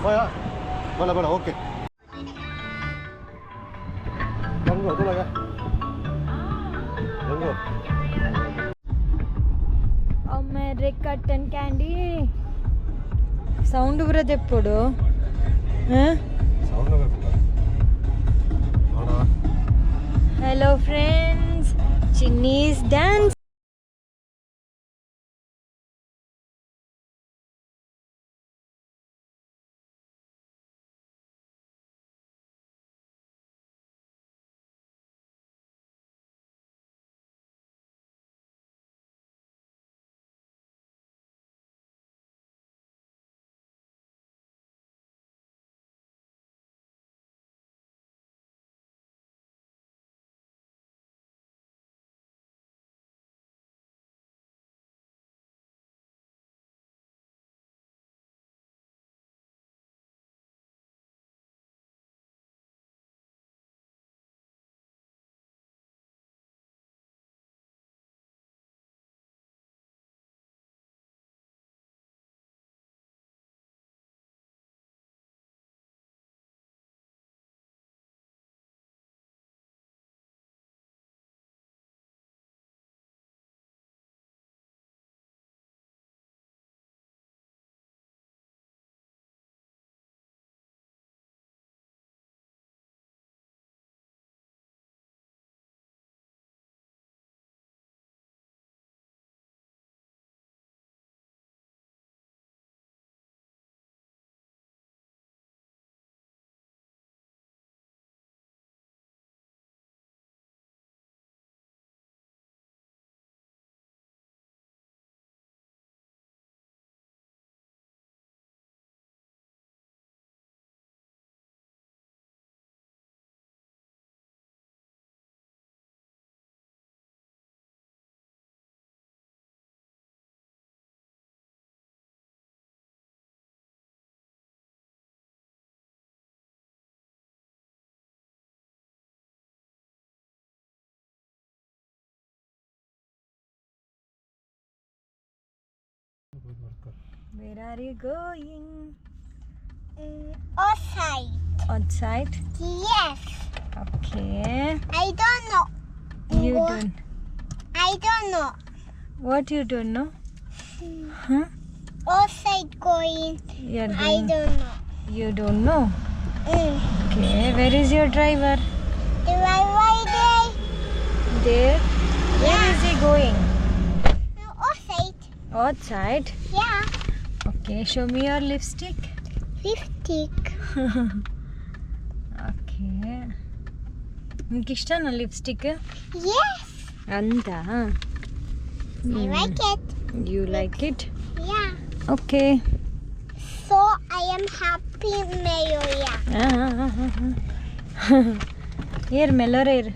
ಬಲ ಬಲ okay ಬಂಗೋ ತುಳಗ ಬಂಗೋ. ಅಮೆರಿಕಟನ್ candy sound ಪೂರ ದೆಪ್ಪೊಡು. ಸೌಂಡ್ ಬೇಕು. Hello friends, Chinni's dance. Where are you going? Outside. Outside? Yes. Okay. I don't know. You What? don't. I don't know. What you don't know? Huh? Outside going. You're I going. don't know. You don't know. Mm. Okay. Where is your driver? Do I ride there? There. Where Yeah. is he going? Outside. Outside. Yeah. Okay. Show me your lipstick. Lipstick. Okay. ನಿಮ್ಗೆ ಇಷ್ಟನಾ lipstick? Yes. ಅಂತ. I like it. You like it? Yeah. Okay. So I am happy, Mayoya. ಏರ್ ಮೆಲ್ಲೋರ ಇರ್.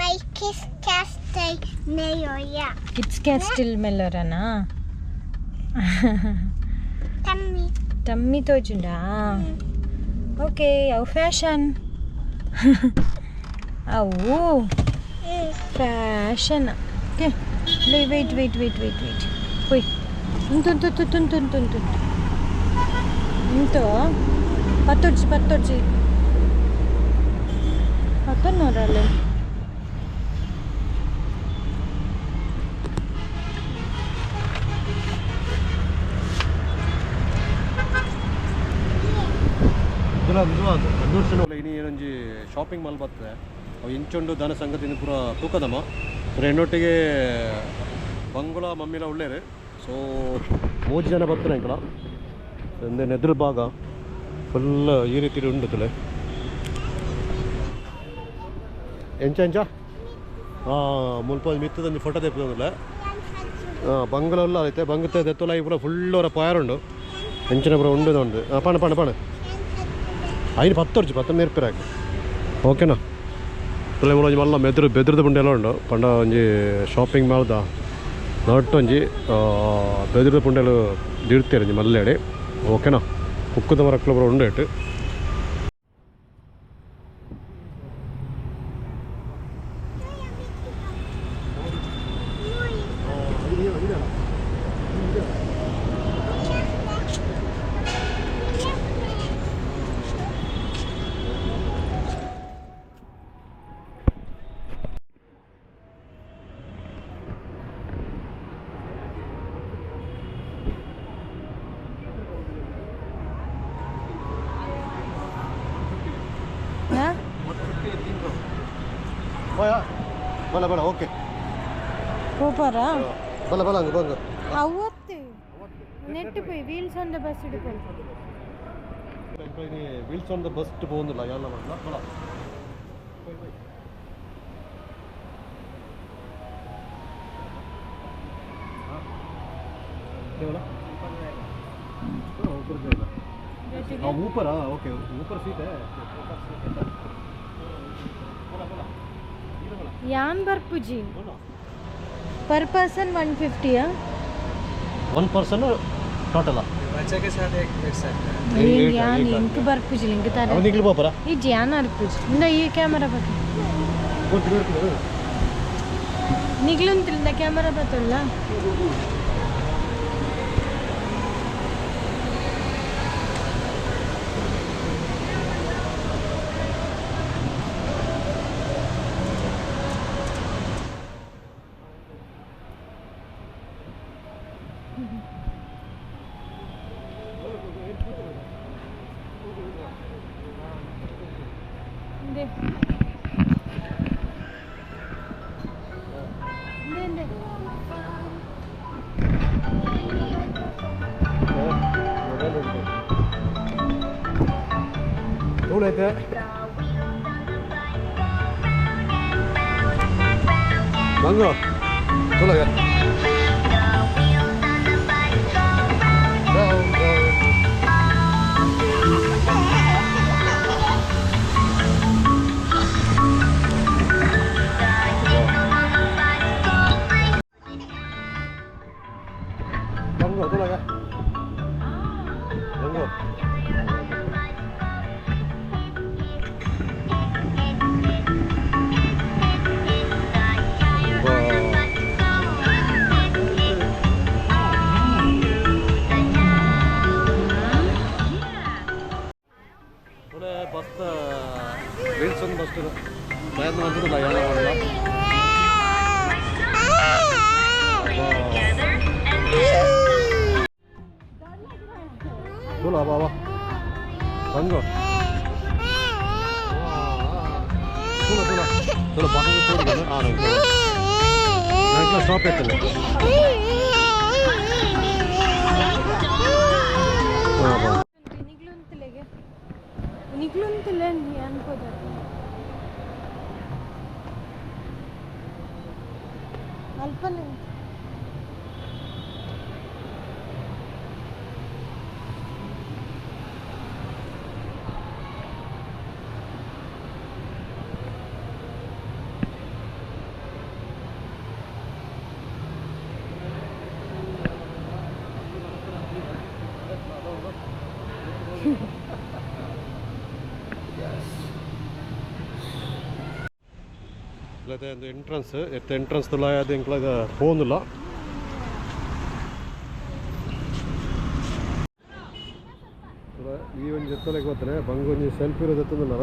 My kiss castle Mayoya. Kids castle ಮೆಲ್ಲೋರನಾ? Tummy. Tummy ತೋಜುಂಡಾ? Okay, ಅವು fashion ಅವು. Fashion. Okay, wait, wait, wait, wait, wait. ಹೋಯ್ ಉಂಟು ಉಂಟು ಉಂಟು ಉಂಟು ಉಂಟು ಉಂಟು ಉಂಟು. ಪತ್ತೊಡ್ಚಿ ಪತ್ತೊಡ್ಚಿ ಪತ್ತೊನ್ನೂರಲ್ಲಿ. ಇನಿ ಏನೊಂಜಿ ಶಾಪಿಂಗ್ ಮಾಲ್ ಬರ್ತದೆ. ಅವು ಇಂಚೊಂಡು ದಾನ ಸಂಗತಿನ ಪೂರ ತೂಕದಮ್ಮ ಪೂರ ಎನ್ನೊಟ್ಟಿಗೆ ಬಂಗುಳ ಮಮ್ಮಿಲ ಉಳ್ಳೇರು. ಸೊ ಮೂಜಿ ಜನ ಬರ್ತದೆ ಎಂಕಲ. ಒಂದೇ ನೆದ್ರ ಭಾಗ ಫುಲ್ ಈ ರೀತಿ ಉಂಡು ತುಲೆ. ಎಂಚ ಎಂಚ ಹಾಂ ಮುಲ್ಪ ಮಿತ್ತದೊಂಜಿ ಫೋಟೋ ತೆಪ್ಪುದಲ್ಲ. ಹಾಂ ಬಂಗ್ಲ ಉಲ್ಲ ಐತೆ ಬಂಗತೆ ದೆತ್ತೊಲ ಈ ಪೂರ ಫುಲ್ ಅವರ ಪಯರುಂಡು ಎಂಚಿನ ಪೂರ ಉಂಡು ಉಂಡು. ಹಾಂ ಪಣ ಪಣ ಪಣ ಐನು ಪತ್ತು ವರ್ಷ ಪತ್ತು ನೇರ್ಪಿರಾಕ್ ಓಕೆನಾ. ತುಲೆ ಮೂಲ ಒಂಜಿ ಮಲ್ಲ ಮೆದ್ರು ಬೆದ್ರದ ಪುಂಡೆಲ ಉಂಡು. ಪಂಡ ಒಂಜಿ ಶಾಪಿಂಗ್ ಮಾಲ್ದ ನಟ್ಟು ಒಂಜಿ ಬೆದ್ರದ ಪುಂಡೆಲು ದಿಡ್ತೇರು ಒಂಜಿ ಮಲ್ಲೆಡೆ ಓಕೆನಾ. ಕುಕ್ಕುದ ಮರಕ್ಲು ಪೂರ ಉಂಡು ಇಟ್ಟು. ಪೋಯ ಬಲ ಬಲ ಓಕೆ ಪೋಪಾರಾ ಬಲ ಬಲ ಹಂಗೆ ಬಂದು ಅವತ್ತು ನೆಟ್ ಪೋಯಿ ವೀಲ್ಸ್ ಆನ್ the bus ಇಡ್ಕೊಂಡು ವೀಲ್ಸ್ ಆನ್ the bus ಪೋಂದಿಲ್ಲ ಯಾಲ ಮಾಡಲ ಬಲ ऊपर जाएगा। हाँ ऊपर, हाँ ओके ऊपर सीट है। ಯಾನ್ ಬರ್ಪುಜಿ पर पर्सन 150 ಆ वन पर्सन टोटल बच्चे के साथ एक बैठ सकता है। ಯಾನ್ ಇಂಕ್ ಬರ್ಪುಜಿ ಇಂಕ್ ತರ ಅವನಿಗೆ ಪಾಪರ ಈ ಜ್ಯಾನ್ ಅರ್ಪುಜಿ ಇಂದ ಈ ಕ್ಯಾಮರಾ ಬಗ್ಗೆ ನಿಗ್ಲುಂತಿಲ್ಲ ಕ್ಯಾಮರಾ ಬತ್ತಲ್ಲ. ಇಂದೆ ಇಂದೆ ಇಂದೆ ತೋಳೈತೆ ಬಂಗು ತೋಳಗೆ ಬಂಗು ತೋಳಗೆ ಬಂಗು ಬಸ್ ವೀಲ್ಸ್ ಒಂದು ಬಸ್ ಪ್ರಯತ್ನ ಬಂದಿಲ್ಲ ಯಾರ ಮಾಡಲ್ಲ. ತೋಲ ಬಾಬಾ ಬಂಗು ತೋಲ ತೋಲ ತೋಲ ಬಂಗು ತೋಲ ಹಾಂ ನಂಗೆ ಸ್ಟಾಪ್ ಆಯ್ತಲ್ಲ. ಹಾಂ ಬಾ ನಿಗ್ಲುಂತಿಲೆಗೆ ನಿಗ್ಲುಂತಿಲ್ಲ ಅನ್ಕೋದ ಅಲ್ಪನೆ ಒಂದು ಎಂಟ್ರೆನ್ಸ್ ಎತ್ತ ಎಂಟ್ರೆನ್ಸ್ ತುಲ ಅದು ಎಂಕ್ಲಾಗ ಪೋಂದಿಲ್ಲ. ಈ ಒಂದು ಎತ್ತಲೆಗೆ ಬರ್ತಾರೆ ಬಂಗು ಒಂಜಿ ಸೆಲ್ಫಿ ಇರೋದು ಎತ್ತಂದಿಲ್ಲ.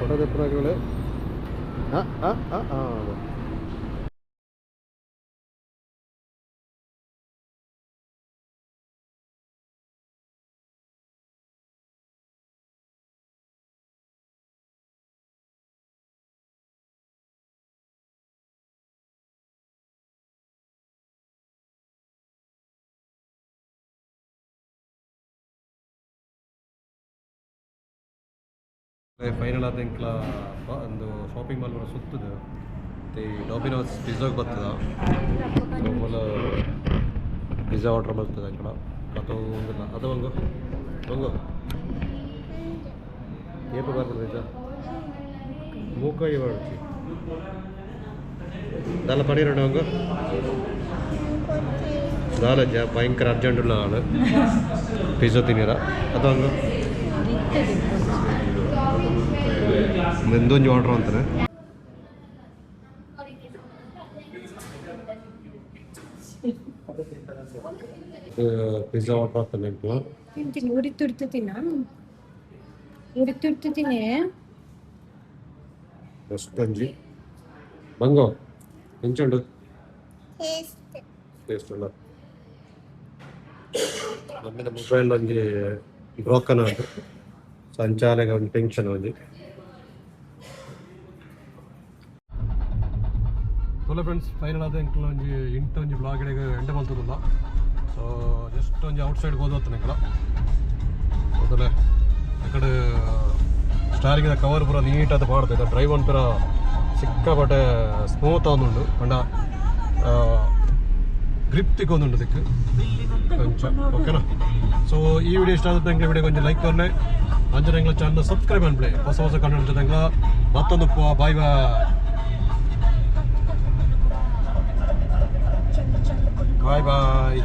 ಫೋಟೋ ತೆಪ್ಪನಾಗಲೇ ಹಾಂ ಹಾಂ ಹಾಂ ಹಾಂ ಫೈನಲ್ ಆದ ಎಂಕ್ಲ ಒಂದು ಶಾಪಿಂಗ್ ಮಾಲ್ ಬರೋ ಸುತ್ತದ ಮತ್ತು ಡಾಮಿನೋಸ್ ಪಿಜ್ಜಾಗೆ ಬರ್ತದ ಮೂಲ ಪಿಜ್ಜಾ ಆರ್ಡರ್ ಮಾಡ್ತದೆ ಅಂಕಲ ಅದು ಒಂದಿಲ್ಲ ಅದು ಬಂಗು ಬಂಗು ಏಪ ಬರ್ತದೆ ಪಿಜ್ಜಾ ಮೂಕಾಯಿ ಬಾಡ್ಚಿ ದಾಲ ಪನೀರ್ ಉಂಡು ಬಂಗು ದಾಲ ಜ ಭಯಂಕರ ಅರ್ಜೆಂಟ್ ಉಳ್ಳ ಆಳು ಪಿಜ್ಜಾ ತಿನ್ನೀರ ಅದು ಹಂಗು ಎಂದೊಂಜಿ ಆರ್ಡ್ರ್ ಅಂತಾರೆ ಪಿಜ್ಜಾ ಆರ್ಡರ್ ಆಗ್ತಾನೆ ಎಂಕ್ಲ. ತಿಂತೀನಿ ಉರಿ ತುರ್ತು ತಿನ್ನ ಉರಿ ತುರ್ತು ತಿನ್ನೇ. ಎಷ್ಟೊಂಜಿ ಬಂಗೋ ಎಂಚುಂಡು ಟೇಸ್ಟ್ ಟೇಸ್ಟ್ ಉಂಡ ನಮ್ಮಿನ ಮೊಬೈಲ್ ಒಂಜಿ ಬ್ರೋಕನ್ ಆಂಡ್. ಸೊ ಅಂಚಾನೆಗ ಒಂಜಿ ಟೆನ್ಷನ್ ಒಂಜಿ. ತೊಲೆ ಫ್ರೆಂಡ್ಸ್, ಫೈನಲ್ ಆದ ಎಂಕ್ಲ ಒಂಜಿ ಇಂಟ್ ಒಂಜಿ ಬ್ಲಾಗ್ ಎಂಡ್ ಮಲ್ತುದುಲ್ಲ. ಸೊ ಜಸ್ಟ್ ಒಂಜಿ ಔಟ್ ಸೈಡ್ ಹೋದೋತ್ತನ ಎಂಕಲ. ಹೌದಲ್ಲ, ಆ ಕಡೆ ಸ್ಟಾರಿಂಗ್ ಕವರ್ ಪೂರ ನೀಟ್ ಆದ್ ಪಾಡ್ದು ಡ್ರೈವ್ ಒಂಥರ ಸಿಕ್ಕಾಪಟ್ಟೆ ಸ್ಮೂತ್ ಆದುಂಡು. ಪಂಡ ಗ್ರಿಪ್ ತಿಕ್ಕೊಂದುಂಡು ದಿಕ್ಕು ಅಂಚ. ಓಕೆನಾ? ಸೊ ಈ ವಿಡಿಯೋ ಇಷ್ಟ ಆದ ವಿಡಿಯೋ ಕೊಂಚ ಲೈಕ್ ಕೊರ್ಲೆ, ಅಂಚನೆ ಎಂಕ್ಲ ಚಾನಲ್ ಸಬ್ಸ್ಕ್ರೈಬ್ ಅನ್ಪ್ಲೆ. ಹೊಸ ಹೊಸ ಕಂಟೆಂಟ್ ಜೊತೆ ಮತ್ತೊಂದು. Bye bye, bye boy.